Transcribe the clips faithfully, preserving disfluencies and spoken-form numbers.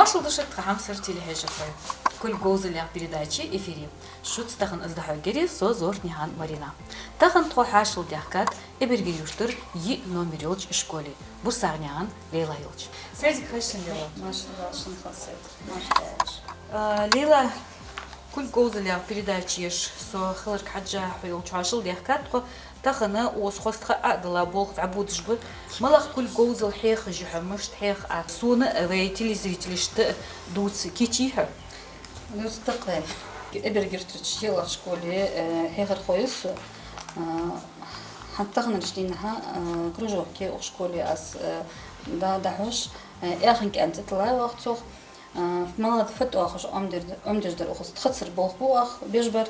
Маршал да шуга, тха хьамсара телехьежархой. «Кулг говзал» яха передача эфире. Шуца тахан из дӀахьоргьяр со, Зортнаькъан Марина. Тахан тхо хьоашалгӀа даьхкад Эбарг-Юртара йиъ номер йолча школе, Бурсагнаькъан Лейла йолча. Сайре дика хийла шун, Лейла. Маршал да шун, хала сайре. Маршал да. А, Лейла, «Кулг говзал» яха передаче еш со хиларга хьежжа, хьо йолча хьоашалгӀа даьхкад тхо. Тахан укхаза хоза тха а дала болх дӀабодаш ба. МалагӀа кулг говзал хьехаш я хьо, мишта хьех Ӏа? Сона а, вай телезрителашта а дувца кийчйий хьо? Дувц тӀаккха. Эбарг-Юртарча йиълагӀча школе, э, хьехархо я со. А, хӀанз таханарча дийнахьа, а, кружоке укх школе аз, э, дӀа-, дӀахьош, э, Аьхинг аьнна цӀи тиллай оаха цох. А, малагӀа да фу тӀа оаха Ӏомадеш дар укхаза, тхацара болх ба оаха беш бар.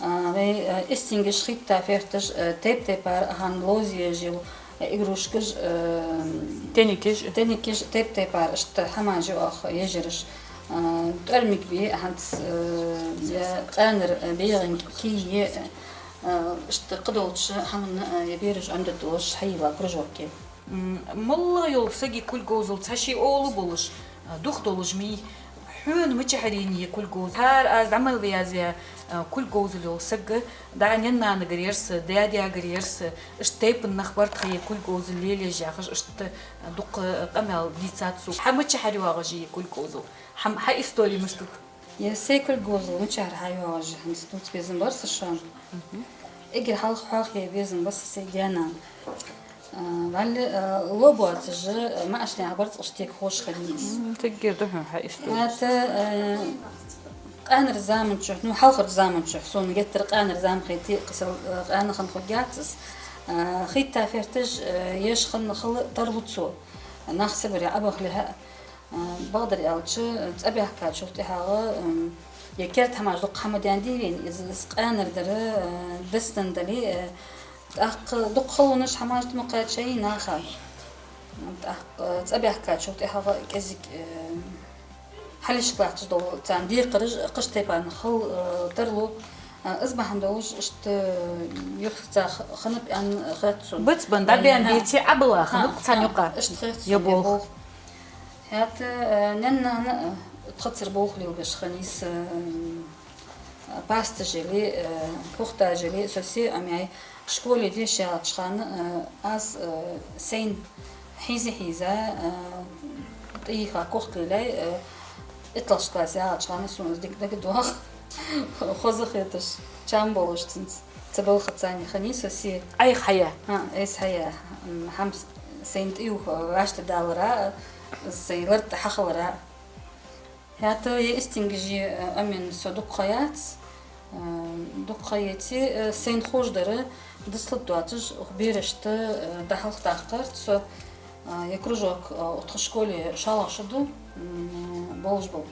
А, вай, а, истингаш, хетта ферташ, а, тайп-тайпара, хӀанз ловзаеш йола, а, игрушкаш, а, тенникаш, тенникаш, тайп-тайпара, иштта хӀамаш я оаха еш яраш. А, тӀормиг бе, хӀанз, а, я къаьнара, а, бегӀинг, кий, а, иштта кхыдолча хӀаманна, а, я бераш Ӏомадергдолаш хьайийлла кружоке. М, моллагӀа йола сага кулг говзал цхьа ший овла болаш, а, дукха долаш ма йий. Хьона мичахьара енай кулг говзал? ХӀара аз дӀа мел ваь яздаь, а, кулг говзал йола саг, дӀа наьна-нанагара яр са, даь-даьгара яр са, иштта тайпан нах бар тха е кулг говзал лелаеш яхаш, иштта, а, дукха, а, къамаьл дийцад сога. Хьа мичахьара йоагӀаш я кулг говзал? Хьа, хьа истори мишта да? Е сай кулг говзал мичахьара хьайоагӀаш я хӀанз дувца безам бар са шоана. Мгм. Эггара хьалха хьоахае безам ба са сай даь-нана. А, валлахӀи, а, ло боацаш, а, маӀача наьха барзкъаш тӀа кхоачаш хиннай из. М, тӀаккха дувц хьона хьа истори. ХӀаьта, а, къаьнара заман чухь, ну, хьалхарча заман чухь, сона геттара къаьнара зама хете, кхы сел, а, къаьна хинна хургьяц из. А, хетта ферташ, а, еш хинна хила тарлу цо. Нах са баре Ӏобахалехьа, а, бакъдар аьлча, цӀабаьхкачул тӀехьагӀа, м, е керда хӀамаш дукха хӀама даьннадий вайна, из, из къаьнара дар, а, дицденна дале, а, тӀаккха дукха халонаш, хӀамаш тӀа ма кхаьчай наха. ТӀаккха цӀабаьхкачул тӀехьагӀа кӀезига, а, хьалхашка латташ дола царна декхараш кхыча тайпара хила, а, тарлу. А, из бахьан долаш иштта юхаца х-, хиннаб аьнна хет сона. Бицбенна, дӀабаьнна беце, Ӏобилла хиннаб царна юкъа. Иштта хет сона ер болх. ХӀаьта, а, наьна-нана а тхацара болх лелабеш хиннай са, а, пастажале, а, пухтажале, со се Ӏомаяьй. Школе деша яьлча хана, а, аз, а, сайна хьийза-хьийза, а, тӀаювха кохта лелаяьй, а, итталагӀча классе яьлча хана сона из дика дагадоагӀа. Хоза хеташ, чам болаш цунца. Цу балхаца хиннай со се. Айса хьаяь? ХӀа, айса хьаяь. М, хӀама с-, сайна тӀаювха вӀаштӀадалара, сай лар тӀа хьахилара. ХӀаьта е истингаш е, а, Ӏомаенна со дукха ха яц, а, дукха ха еце, а, сайна ховш дар дицлургдоацаш, укх берашта, а, дӀахьалхадаккхар со, а, е кружок, а, тха школе шоллагӀа шу да, м, болаш бола.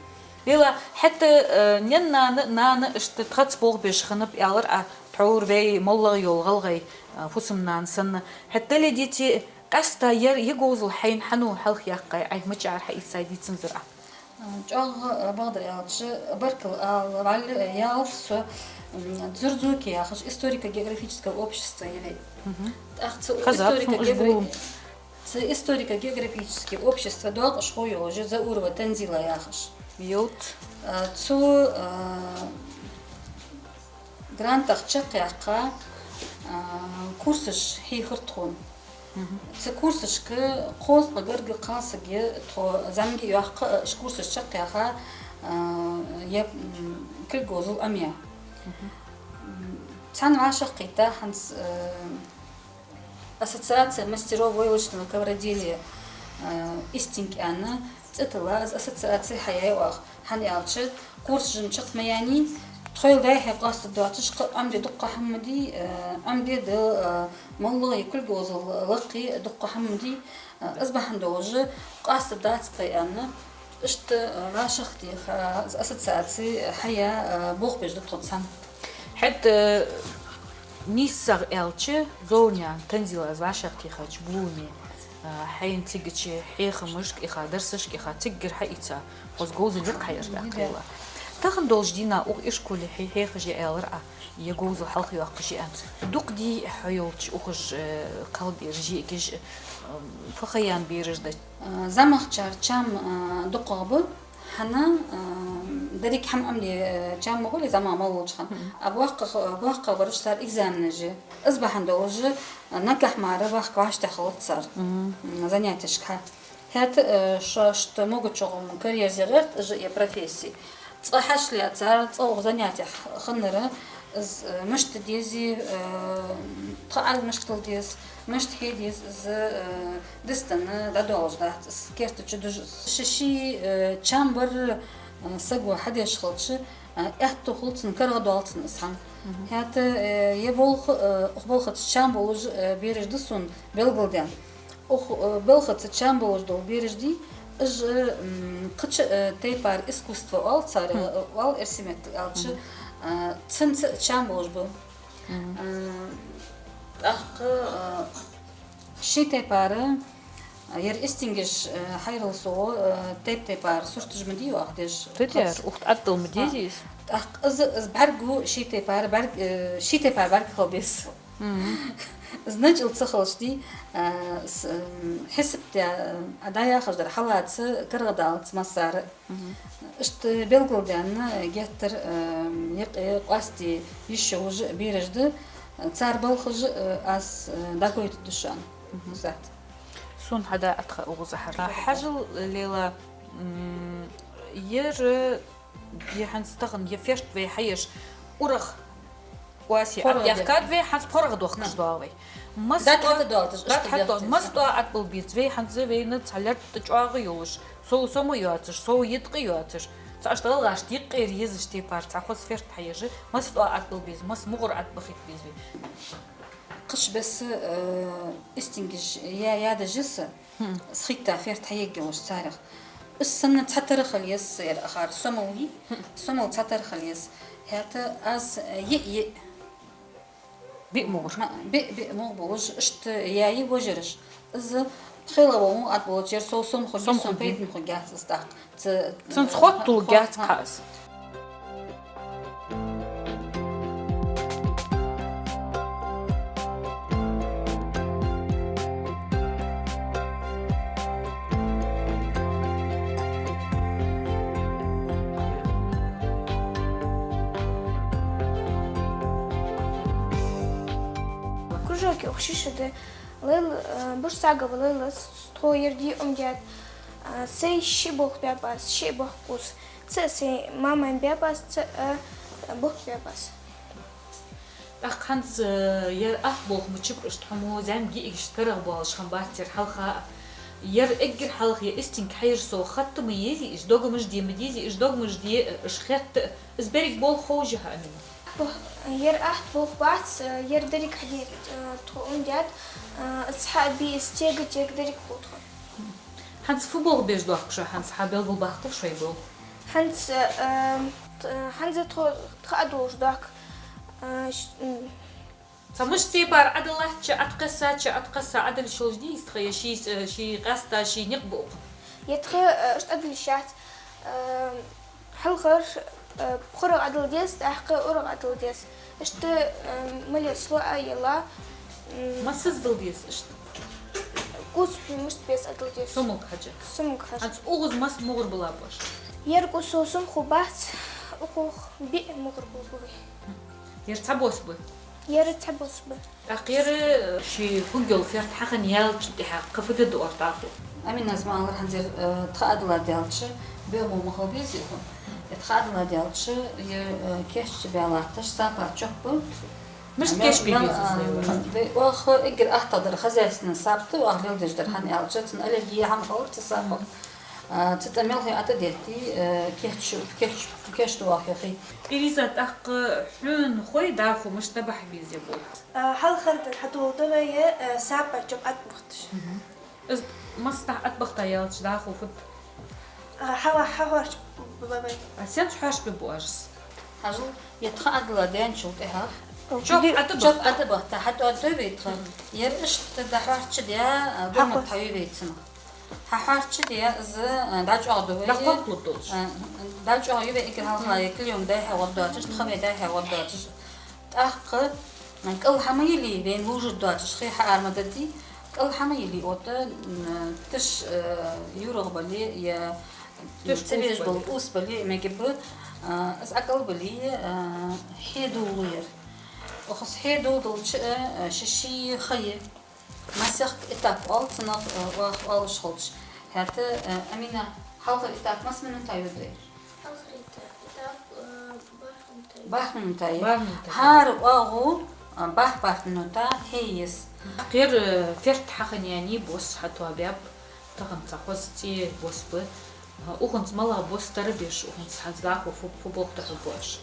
Лейла, хӀаьта, а, наьна-нана, нана иштта тхаца болх беш хиннаб аьлар Ӏа, тхьовра вай моллагӀа йола гӀалгӀай, а, фусам-нана санна. ХӀаьта дале деце, къаьстта ер, ер говзал хьайна хьан хьалхаяккхай, Ӏайха мичахьара хьаийцай дийцанзар Ӏа? ЧӀоагӀа, а, бакъдар аьлча, баркал ала валлахӀи, а, ялх со, м, Дзурдзуки яхаш историко-географическое общество я вай. Мгм. ТӀаккха цу историко-географи-, цу историко-географическое общество доакъашхо йолаш я Заурова Танзила яхаш. Йолт. А, цо, а, грантах чакхъяьккха, а, курсаш хьийхар тхона. Мгм. Цу курсашка кхузткъа гаргара кхалсаг я тхо зӀамига йоаккха, а, уж курсаш чакхъяьха, а, е, м, кулг говзал Ӏомаяь. Мгм. М, цхьана вӀашагӀкхийтта хӀанз, а, Ассоциация мастеров войлочного ковроделия, а, «Истинг» аьнна цӀи тилла, из ассоциаци хьаяьй оаха. ХӀана аьлча, курсаш-м чакх ма яьннай, тхоайла вӀаьхий къоастадоацаш кхы Ӏомаде дукха хӀама ма дий, а, Ӏомаде да, а, моллагӀа е кулг говзал лакхе дукха хӀама ма дий, а, из бахьан долаш къоастадацар-кх аьнна, иштта, а, вӀашагӀтеха, а, ассоциаци хьаяь, а, болх беш да тхо цхьана. ХӀаьта, а, нийсагӀа аьлча, Зурднаькъан Танзила, аз вӀашагӀтехача бувне, а, хьайна цигача хьехамашка, иха дарсашка, иха циггара хьаийца, хоза говзал я-кх хьа ер, тӀаккха, Лейла. Тахан долча дийнахьа укх ишколе хьо хьехаш я аьлар Ӏа, е говзал хьалхайоаккхаш я аьнна. Дукха дий хьо йолча укхаза, э, кхалбераш, йиӀигаш, э, фу ха яьнна бераш да? А, зӀамагӀчар чам, а, дукхагӀа ба, ХӀана, а, деррига хӀама Ӏомаде, а, чам ма хулий, зӀамагӀа мел волча хана. А боккха, боккха бараш цар экзаменаш я. Из бахьан долаш, а, нагахь мара бахка вӀаштӀехьа хилац цар. М, занятешка. ХӀаьта, а, шоашта могача гӀум караерзе гӀерт, из а е професси. Цкъа хьаьшалаьцар, цкъа укх занятех хиннар, из, а, мишта дезе, а, тха Ӏа мишта дала деза, мишта хье деза, из, а, дистана дӀадоалаш дац, из керта чу дужу из. Ши-ши, а, чам бар, а, саго хьадеш хилча, а, аьттув хул цунна, карагӀдоал цунна из хӀама. ХӀаьта, а, е болх, а, укх балхаца чам болаш, а, бераш да сона белгалдаьнна. Укх, э, балхаца чам болаш дола бераш дий, уж, м, кхыча, э, тайпара искусство оал царех, э, оал эрсий меттала аьлча, э, цунца чам болаш ба. Э, тӀаккха, э, ший тайпара, э, ер истингаш, э, хьайрал согӀа, э, тайп-тайпара сурташ ма дий оаха деш. Тетер, ухт аттал ма дезий из. ТӀаккха из, из бӀаргагу ший тайпара бӀарг-, э, ший тайпара бӀаргагу хила беза. Значит, ца хилча дий, а, с-, м, хьисап де, а, дӀаяхаш дар хьалаца, карагӀдалац массара. Иштта белгалдаьнна геттара, а, юкъе къоастаде йиш йолаш бераш да, цар балхаш, а, аз, а, дӀагойтаргда шоана. Зат. Сона хьада атха угӀу захьар. Хьажал, Лейла, м, ер Е хӀанз тахан е ферт вай хьаеш, урагӀ оасе ӀотӀадаьхкад вай, хӀанз пхоргӀа дохкаш доагӀа вай. Мас ДатхӀатта доалаташ, ишта ДатхӀатта доалаташ. Мас тӀоа ӀотӀабала беза вай, хӀанз вайна цхьа лерт тӀа чӀоагӀа йолаш, сов сама йоацаш, сов йиткъа йоацаш. Цхьа ишта гӀалгӀашта юкъера езаш тайпара цхьа хоза ферт хьаеш, мас тӀоа ӀотӀабала беза, мас мугӀара ӀотӀабахийта беза вай. Кхыча беса, э, истингаш я-, ядаш я са, схийтта ферт хьаергйолаш царех. Уж санна цхьа тара хила еза са ер ахар, сомал йий, сомал цхьа тара хила еза. ХӀаьта аз, э, йиъ-йиъ. Биъ мугӀар. Ма, биъ-биъ мугӀа болаш, иштта яьй вежараш. Из пхелагӀа во мо ӀотӀаболча ер сов сомал хургья, сомал хургья, пайдана хургьяц из тӀаккха. Ца-, цунца хотталургьяц кхы из. Кружоке укх шиша да. Лейла, э, Бурсагова Лейла, с-, тхо ер дий Ӏомадаьд, э, сай ши болх баьб аз, ши болх кус. Цаӏ сай мамай баьб аз, цаӏ, э, бухь баьб аз. ТӀаккха хӀанз, э, ер атта болх мичаб, иштта хьо мо зӀамига йиӀигаш карагӀбоалаш хиннабац ер хьалха. Ер эггара хьалха е истинг хьаеш сона хатта ма езий, иштта догамаш де ма дезий, иштта догамаш де, э, иштта хетта, э, из берриг болх ховш я хьа, Амина? Ер атта болх бац, ер деррига хьаде, э, тхо Ӏомадаьд, э, из хьабе, из тега, тега деррига хул тхона. ХӀанз фу болх беш доахк шо, хӀанз хьабелгалбаккхалба шоай болх? ХӀанз, э, т-, хӀанз тхо тха Ӏодолаш доахк, э, ш-, м. Цхьа мишта тайпара Ӏодилла латтача, Ӏокхессача, Ӏокхесса Ӏодилла йиш йолаш дий из тха, е ший, э, ший къаьста, ший никъ ба укхун? Е тха, э, иштта Ӏодилла йиш яц, э, хьалхара, э, пхорагӀа Ӏодилла деза, тӀаккха урагӀа Ӏодилла деза. Иштта, э, мел слоа йола, м. Массаза дилла деза иштта? Кус мишта беза Ӏодилла деза. Сомалга хьежжа? Сомалга хьежжа. ХӀанз укхаза мас мугӀар биллаб оаш? Ер кус сов сом хургбац, укхох биъ мугӀар биллаб вай. Ер цхьа бос ба? Ер цхьа бос ба. ТӀаккха ер, э, ший хургйола ферт хьахинна яьлча тӀехьагӀа кхы фу де деза укхар тӀаккха? Аминас ма аллара, хӀанз ер, э, тха Ӏодилла даьлча, биъ мо ма хила безий укхун. Ер тха Ӏодилла даьлча, ер, э, кийчбе латташ сапа чоппа. Мишта кийчбе беза из, Лейла? Вай оаха эггара аттагӀа дар хозяйственни сапа да оаха леладеш дар, хӀана аьлча цун аллергия хӀама хилар цу сапах. А, цу тӀа мелхий Ӏо тӀадетте, э, кийч, кийч, кийчду оаха хий. Ириза, тӀаккха хьона хой дӀахо мишта дӀабахьа беза ер болх? А, хьалхардар хьадоладу вай, э, сапа чоппа Ӏобахийташ. Из массанахьа Ӏобахийта яьлча дӀахо фуд? А, хьава-, хьахьоарчаб ба вай. А сенца хьоарчабергба оаш из? Хьажал, ер тха Ӏодилла даьнначул тӀехьагӀа. Чоппа Ӏобахийта. Чоппа Ӏобахийта, хьатӀадоаду вай тха. Ер иштта дӀахьоарчадаь, а, гурмат хьаю вай цунах. Хьахьоарчадаь, из, а, дӀачӀоагӀду вай. ДӀакхотталургдолаш. А, дӀачӀоагӀъю вай эггара хьалха, е клеенка дӀа-хьа гӀоргдоацаш, тха вай дӀа-хьа гӀоргдоацаш. ТӀаккха, м, кӀал хьа ма йиллий, вайна лувш доацаш хий хьаара ма дадий, кӀал хьа ма йиллий, оттӀа, м, тиша, э, юрагӀа бале, е Ца везаш бола ус бале, мегаргба, а, из Ӏокъалбале, а, хье довлар. Укхаза хье довлалча, а, ши-ши ха я. Масех этап оал цунах, а, оаха оалаш хилча. ХӀаьта, а, Амина, хьалхара этап масса минута йода? Хьалхара этап, этап, а, бархӀ минута я. БархӀ минута я. БархӀ минута. ХӀара оагӀув, а, бархӀ-бархӀ минута хье еза. Кхера, э, ферт хьахинна яьннай, бос хьатоабаьб. Тахан цхьа хоза цӀе бос ба. Укхунца малагӀа бос тара беш, укхунца хӀанз дӀахо фу, фу болх тохаргба оаш?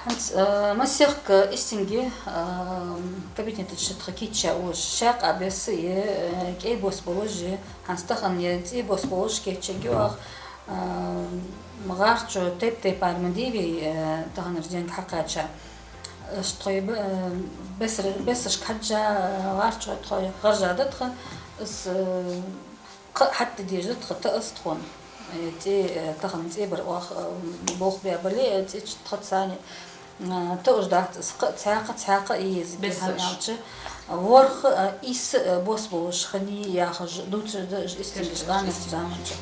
ХӀанз, э, масех истинге, э, кабинета чу тха кийча уж шакъа бесса е, э, кӀай бос болаш е, хӀанз тахан е цӀе бос болаш кийчъергья оаха, э, гӀарчо тайп-тайпара ма дий вай, э, таханарча денга хьакхаьча. Аш тхоай б-, э, бесар-, бесарашка хьежжа, э, гӀарчо тхоай гӀаржа да тха, из, э, кхы а хьатта деза тха таъас тхона. Э, цӀе, э, тахан цӀе бар оаха, э, болх бе бале, э, цӀе чу тха цани, э, таъаш дац из кхы а цхьаькха, цхьаькха а еза. Бесаш. Хьан аьлча, ворхӀ, э, ийс, э, бос болаш хиннай яхаш, дувцаш да уж истингаш къаьнача заман чухь.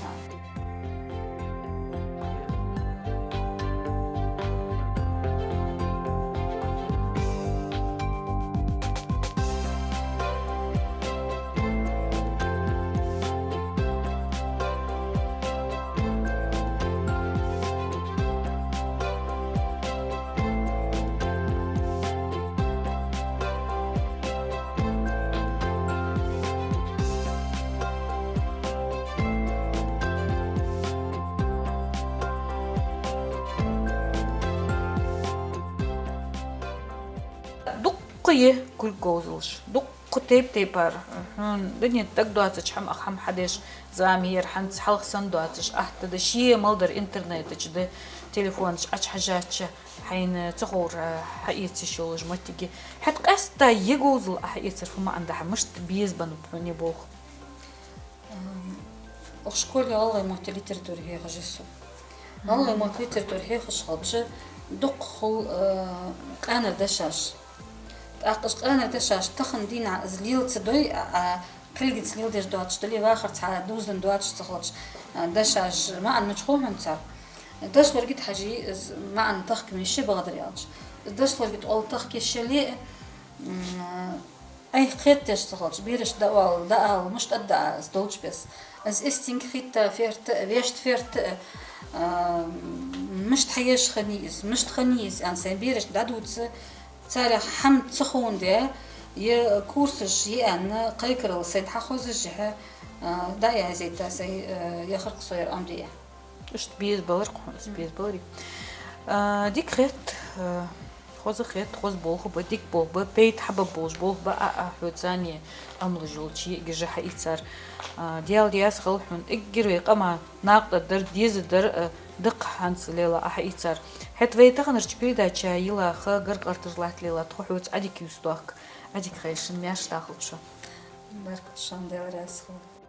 Дуккха я кулг говзалаш, дуккха тайп-тайпара. Хьона дунен тӀа дагадоацача хӀама, ах хӀама хьадеш зама яр, хӀанз хьалха санна доацаш, атта да, ше мел дар интернета чу да, телефона чу Ӏочухьежача, хьайна ца ховра хьаэца йиш йолаш моттиг я. ХӀаьта къаьстта ер говзал Ӏа хьаэцар фу маӀан да хьа, мишта беза беннаб хьона ер болх? Ам, укх школе гӀалгӀай мотт, литература хьехаш я со. ГӀалгӀай мотт, литература хьехаш хилча, дукха хул, а, къаьнара дешаш. ТӀаккха уж къаьнара дешаш тахан дийнахьа из лела ца дой, а, а, кулгаца леладеш доацаш дале, вахар цхьа дувзаденна доацаш ца хилча, а, дешаш маӀан мича хов хьона цар? Дошлоргда хьажий, из маӀан тахка мишта бакъдар аьлча. Из дошлоргда оал тахка йиш яле, м, Ӏайха кхетадеш ца хилча, берашта дӀаала, дӀаала, мишта аргда Ӏа из долча бесса. Из истинг хетта ферта а, вешта ферта а, а, мишта хьаеш хиннай из, мишта хиннай из, аьнна, сайна берашка дӀадувца, царех хӀама ца ховндаь, е курсаш я аьнна, кхайкарал сайна хьахозаш хьа, а, дӀаязъяйта сай, а, яхар-кх со ер Ӏомаде. Иштта беза балар-кх хьона, из беза баларий. А, дика хет, а, хоза хет, хоза болх ба, дика болх ба, пайда хьабергболаш болх ба, а, а, хьоца цхьана Ӏомалуш йолча йиӀигаш хьаийцар. А, Даьла раьза хилва хьона, эггара вай къаман накъадаргдар, дезаргдар, а, да-кх хӀанз лела Ӏа хьаийцар. ХӀаьта вай таханарча передача йийлла ха, гаргара тара латта лела, тхо хьоца Ӏадика юстадоахк. Ӏадика хайра шун, маьрша дахалда шо. Баркал шоана, Даьла раьза хилва.